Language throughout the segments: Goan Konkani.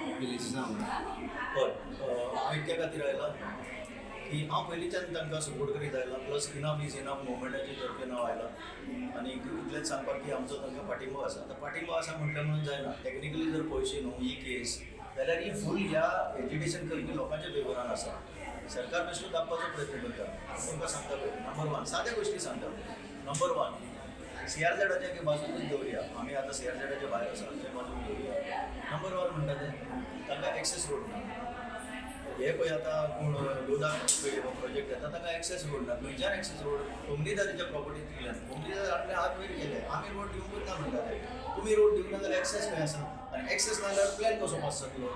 हय, हांव इतक्या खातीर आयला की हांव पयलींच्यान तांकां सपोर्ट करीत आयला. प्लस इनफ is enough मुवमेंटाचे तर्फेन हांव आयला आनी इतलेंच सांगपाक की आमचो तांकां पाठिंबो आसा. आतां पाठिंबो आसा म्हटलें म्हणून जायना. टॅक्निकली जर पळयशी न्हू ही केस जाल्यार ही फूल ह्या एजिटेशन करपी लोकांच्या फेवरान आसा. सरकार बेश्टो दाखपाचो प्रयत्न करता. हांव तुमकां सांगता पळय, नंबर वन, साद्या गोश्टी सांगता. नंबर वन, सीआरझेडाच्या बाजूकूच दवरया आमी. आतां सीआरझेडाच्या भायर आसा, ते बाजूक दवरया. नंबर वन म्हणटा ते तांकां एक्सेस रोड ना. हे पळय, आतां कोण लोधा प्रोजेक्ट येता, तांकां एक्सेस रोड ना. खंयच्यान एक्सेस रोड? कोमनीदाराच्या प्रॉपर्टींतल्यान. कोमनीदार आपले हात वयर केले, आमी रोड दिवंकूच ना म्हणटा ते. तुमी रोड दिवंक ना जाल्यार एक्सेस खंय आसा? आनी एक्सेस ना जाल्यार प्लॅन कसो पास जातलो?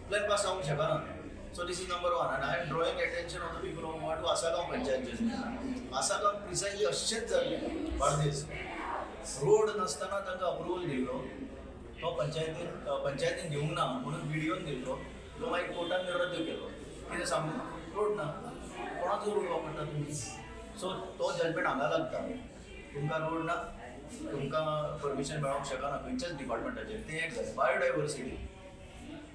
प्लॅन पास जावंक शकना. So this is number one and I am drawing attention of the people of Goa to Assagao panchayat judgment. Assagao precisely अशेंच जाल्लें. बार्देस रोड नासतना तांकां अप्रुवल दिल्लो. तो पंचायतीन दिवंक ना म्हणून बीडीओन दिल्लो. तो मागीर कोर्टान रद्द केलो. कितें सांगू? रोड ना. कोणाचो रोड वापरता तुमी? सो तो जजमेंट हांगा लागता. तुमकां रोड ना, तुमकां परमिशन मेळोंक शकना खंयच्याच डिपार्टमेंटाचेर. तें एक जालें. बायोडायवर्सिटी,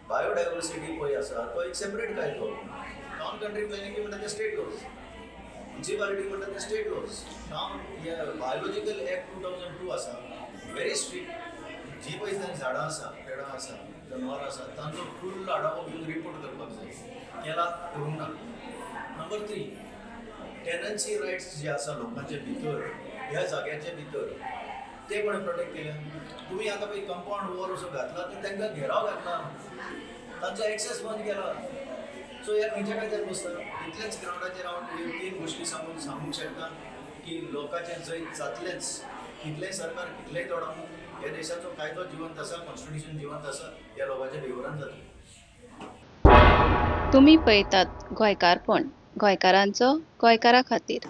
बायोडायवर्सिटी पळय आसा, तो एक सेपरेट कायदो. टावन कंट्री प्लॅनिंग म्हणटा ते स्टेट लॉज, म्युन्सिपालिटी म्हणटा ते स्टेट लॉज. टावन हे बायोलॉजिकल एक्ट 2002 आसा, व्हेरी स्ट्रिक्ट. जी पळय थंय झाडां आसा, पेडां आसा, जनवरां आसा, तांचो फूल आढावो घेवन रिपोर्ट करपाक जाय. केला? करूंक ना. नंबर थ्री, टेनन्सी रायट्स जे आसा लोकांचे भितर, ह्या जाग्याचे भितर, ते कोणें प्रोटेक्ट केल्या? तुमी आतां पळय कंपावंड वॉल असो घातला, ते तांकां घेराव घातला, तांचो एक्सेस बंद केला. सो ह्या खंयच्या कायद्यान बसता? इतलेच ग्रावंडाचेर हांव ह्यो तीन गोश्टी सांगूंक शकता की लोकांचें जैत जातलेंच. कितलेंय सरकार कितलेंय तोडूं, ह्या देशाचो कायदो जिवंत आसा, कॉन्स्टिट्युशन जिवंत आसा, ह्या लोकांच्या फेवरान जातलें. तुमी पळयतात गोंयकारपण, गोंयकारांचो गोंयकारा खातीर.